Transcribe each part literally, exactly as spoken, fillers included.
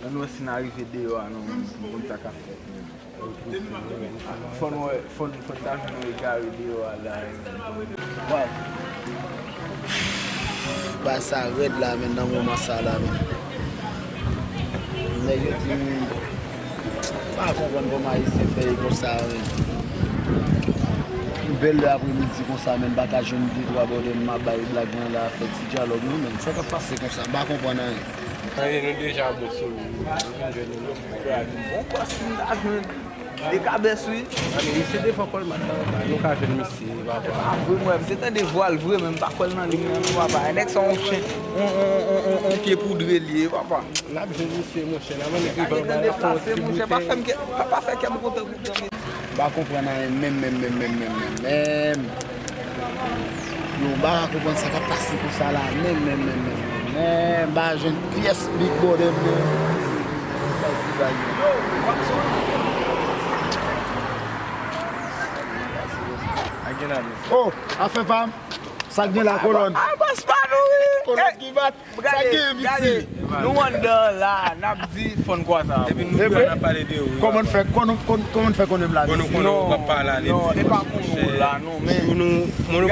Ann wè si n a rive deyò a non, pou n konn sa k ap fèt. Fò n wè, fò n, fò n ta jwenn yon egare deyò a la. Waw. Bagay sa rèd la, men, nan moman sa la, men. Nèg yo di m, m pa konprann kòman Ayisyen fè e konsa, men. Yon bèl lè apremidi konsa, men, m pa ka jwenn de twa bòdè m ap bay blag mwen la, fè ti dyalòg, non, men. Sa k ap pase konsa? M pa konprann anyen. Tande, nou deja bon sou li. Nou vin jwenn nou. Bon, kòs m ta jwenn. De kabès, wi. Ann, misye devan Kòlmat la, nou ka jwenn misye, papa. A vre, mwen, m te tande vwa l vre, men m pa kwè l nan liy nan, non, papa. E nèg sa, yon chen, yon, yon, yon, yon, yon pye poudre li ye, papa. N ap jwenn misye, monchè, n a mande privan ba la fè yon ti boutèy. Monchè, pa fè m kè, pa, pa fè kè m kontan pou granmesi. M pa konprann anyen menm, menm, menm. Yo, m pa ka konprann sa k ap pase konsa la, menm, menm, menm, menm, menm, menm. M pa jwenn pyès big brother m, menm. Oh, afè pa m. Sa k gen la, kolòn? A, bòs pa nou, wi. Kolòn ki bat. Sa k gen, Viti? Nou anndan la, n ap di fò n kwaze avè w. Depi nou dwe, n ap pale de ou. Kòman n fè, kòman, kòman, kòman n fè konnen m la, mesye? Non, non, e pa pou nou la, non, men.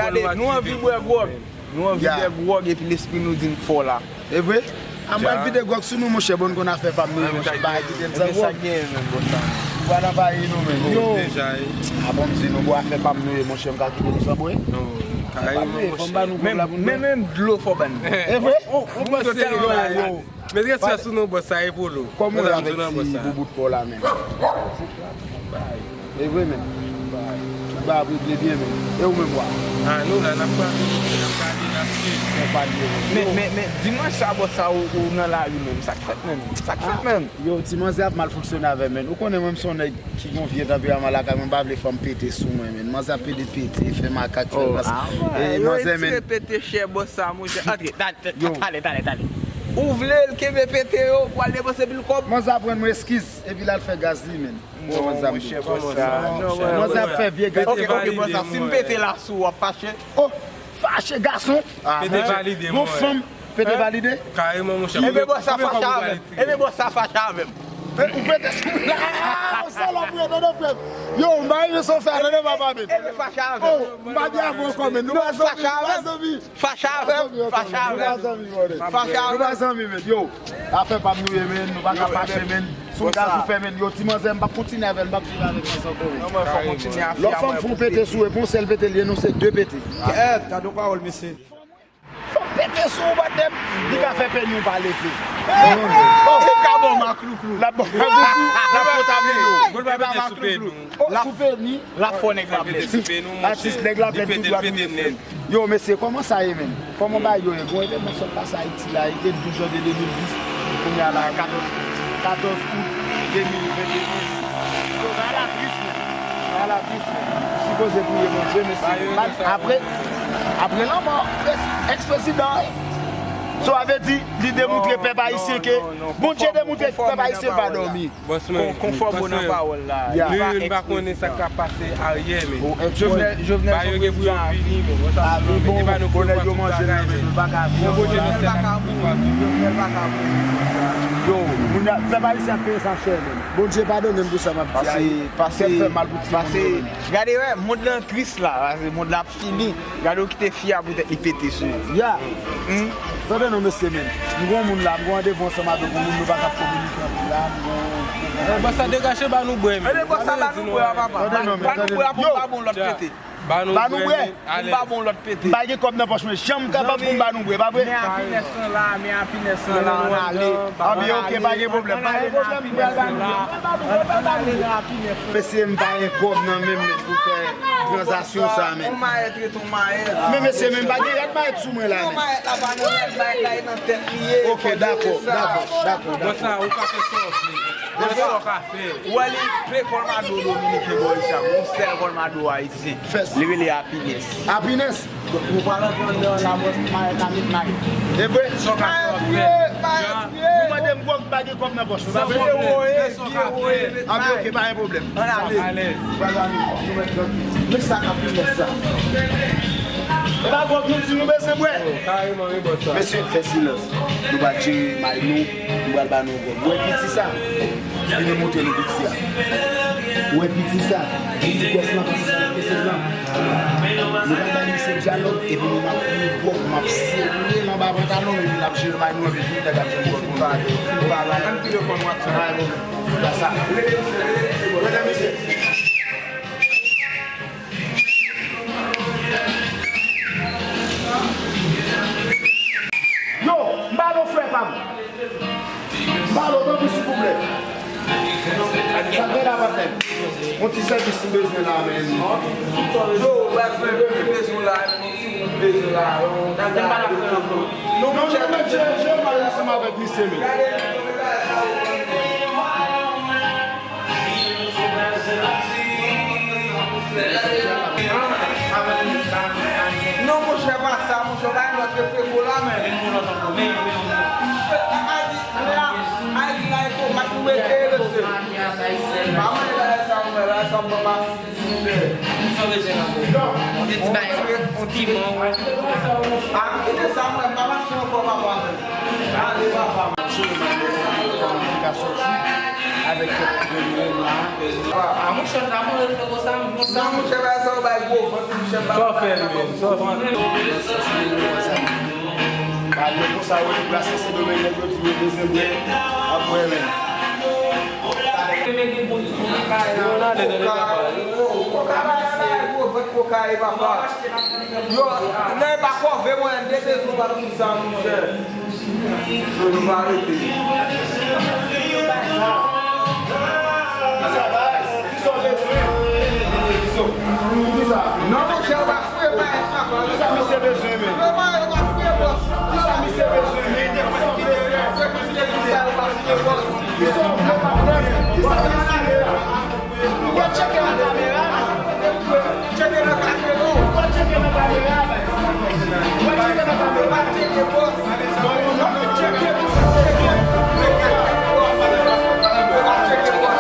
Gade, nou anvi bwè gwòg. Nou anvi bwè gwòg epi lespri nou di n fò la. E vre? A, m pral vide gwòg sou nou, monchè, bon, n konn afè pa m nou ye, monchè, pa kite n zanmi. Sa k genyen menm, bòs sa? Ou pa nan pale nou menm. Yo. Deja, wi. A, bon, m di nou, bon, afè pa m nou ye, monchè, m ka kite nou san bwè? Non, pa nou ye, fò m ba nou gwòg la pou nou bwè. Men, men, men dlo fò ban nou. E vre? Ou, ou panse yo, yo. Met respè sou non bòs sa, Epolo. Kòman w ye avèk ti boubout pa w la menm? E vre menm. Tout bagay ap regle byen menm. E ou menm wa? A, nou la, n ap pale, n ap pale, n ap pale. Men, men, men, di mwen sa, bòs sa, ou, ou nan lari menm. Sa k fèt menm? Sa k fèt menm? Yo, ti manzè ap mal fonksyone avè m, menn. Ou konnen mwen, m se yon nèg ki gon vye tanperaman lakay mwen, m pa vle fanm pete sou mwen, menn. Manzè ap pede pete, fè makak, fè rans. E manzè, menn. Yo retire pete chè bòs sa, monchè. Antre, talè, talè, talè. Ou vle l kenbe pete yo pou al depanse pil kòb? Manzè ap rann mwen eskiz, epi l al fè gaz li, menn. Non, monchè, bòs sa. Manzè ap fè vye gaz. Ok, ok, bòs sa. Si m pete la sou ou, w ap fache? Oh, fache gason. Pete valide, mwen. Gon fanm pete valide? Kareman, monchè. Ebyen, bòs sa fache avè m. Ebyen, bòs sa fache avè m. Ou pete sou mwen. Ah, salòp, wi, tande frè m. Yo, m pa renmen sa w fè a, tande papa, men. Ebyen, fache avè m. Oh, m pa gen avè w ankò, men. Nou pa zanmi, nou pa zanmi. Fache avè m, fache avè m. Nou pa zanmi, brother. Fache avè m. Nou pa zanmi, men. Yo, afè pa m nou ye, men. Nou pa ka fache, men. Si w gaz ou fè, men. Yo, ti manzè, m p ap kontinye avè l, m p ap viv avèk manzè ankò, men. Non, mwen, fò kontinye afè a, mwen. Lè w fanm fè w pete sou, e pa yon sèl pete l ye, non, se de pete. Kèt, gade yon pawòl, mesye. Fò m pete sou ou, brother. Li ka fè peni w pa leve. Oh, li ka ba w maklouklou. L ap ba w maklouklou, l ap kontamine w. Bon, l pa pete sou peni w. Oh, sou peni. L ap fè nèg la plèzi. Atis, nèg la plèzi, tout dwa nou ye, frè m. Yo, mesye, kòman sa ye, menn? Kòman bagay yo ye? Gon evènman sot pase Ayiti la, li te douz janvye de mil dis, kounye a la, katòz, katòz out de mil venteyen. Yo, bagay la tris, menn. Bagay la tris, menn. Sipoze priye Bondye, mesye. Apre, apre lanmò, pres-, eks-prezidan, sa vle di, li demontre pèp ayisyen ke, Bondye demontre pèp ayisyen pa dòmi. Bòs mwen, konfòme w nan pawòl la. Nou menm pa konnen sa k ap pase aryè, men. Jovenel, Jovenel se yon prezidan a vi. Mete pa nou prezidan tout bagay, men. Yon Bondye nan syèl la ki pou fwa. Yo, moun nan, pèp ayisyen ap peye sa chè, men. Bondye padone m pou sa m ap di a. Kè m fè mal pou timoun yo, men. Gade, wè, mond lan tris la, pase mond la ap fini. Gade w kite fi a poutèt li pete sou ou. Ya. Tande non, mesye, men. M gon moun la, m gon randevou ansanm avèk yon moun, nou pa ka kominike anpil la, m gon... Eh, bòs sa degaje ba nou bwè, men. Ebyen, bòs sa ba nou bwè a, papa. Tande non, men, tande non. Ba nou bwè a pou m ba bon lòt pete. Ba nou bwè, men, ale. Ba bon lòt pete. M pa gen kòb nan pòch mwen, janm kapab pou m ba nou bwè, pa vre? Men Happiness lan la, men Happiness lan la, ann ale. Ann ale, ok, pa gen pwoblèm, pa gen pwoblèm, m pral ba nou bwè, m pral ba nou bwè, m pral ba nou bwè. Mesye, m pa gen kòb nan men m, men, pou fè tranzaksyon sa, men. Yon mayèt ret yon mayèt. Men mesye, men m pa gen rad mayèt sou mwen la, men. Yon mayèt la pa nan rad, mayèt la e nan tèt li ye. Ok, dakò, dakò, dakò, dakò. Bon, sa, ou ka fè sa w vle. Bon, sa w ka fè. Ou wè li, pe Kòlmado dominiken bò isi a, yon sèl Kòlmado ayisyen. Li rele Happiness. Happiness? Nou pral antre anndan an la, bòs, mayèt la met mayèt. E vre? Sa w ka fè, w ap fè. Jan, nou mande m gwòg, m pa gen kòb nan pòch mwen, pa vre? Vye woye, vye woye, met mayèt. Anben, ok, pa gen pwoblèm. Ann ale. Sa alèz. Pral ale, nou mèt tranki. Men sa k ap fè sa. Pa gwòg nou di nou bezwen bwè. Kareman, wi, bòs la. Mesye, fè silans. Nou pral jere may nou, nou pral ba nou gwòg. Ou wè piti sa? Vin montre nou piti a. Ou wè piti sa? Piti pyès lan, pase sa nan kesèz lan. Nou pral ba misye dyalòg, epi nou ap pran gwòg, m ap sere l anba pantalon, epi l ap jere may nou, epi tout nèg ap jwenn gwòg. Ann file konn w ap fè. Gade sa. Gade misye. Yo, m ba nou frè pa m. M ba nou tanpri silvouplè. Sa k gen la patnè? Yon ti sèvis m bezwen la, men. Yo, w ap fè yon ti bezwen la, yon ti wout bezwen la. Non, non, non, men, je, je mal ansanm avèk misye, men. Non, monchè, pa sa, monchè, pa yon lòt refre kou la, men. Ayiti la, e kou mak ou mete, mesye. Pa mwen, la, sa, mwen, la, sa, mwen, pa. Yon ti bay, yon ti piman. A, kite sa, mwen, pa mache ankò, papa. Ale, papa. Ap jere mal kòman li ka sòti avèk kèk grenn la. A, monchè, ta mwen fè konsa, monchè. Sa, monchè, bay sa, ou bay gwo vant, monchè, bay. Sa w fè, men? Sa w fè? Nan sans li, nou wè sa. Ba, yo konsa, yo deplase, se domèn nèg yo di yo bezwen bwè. Ap bwè, men. Yo, nan ale, nan ale, papa. Koka, ba, la, la, gwo vant koka, e, papa. Yo, lè e pa kòve mwen, de de jou pa tout sa, monchè. Yo, nou pa rete. Non, monchè, ou pa fouye pa et papa. Kisa misye bezwen, men? Yo, pa, yo pa fouye bòs. Kisa misye bezwen, men? Kisa ou pa fouye bòs? Kisa ou vle, patnè? Kisa misye vle la? Ou pral tcheke nan kamera, non? Tcheke nan kamera. Ou pral tcheke nan kamera, non? Ou pral tcheke nan kamera. Tcheke bòs. Non, non, non, tcheke, tcheke. Tcheke bòs. Tcheke bòs.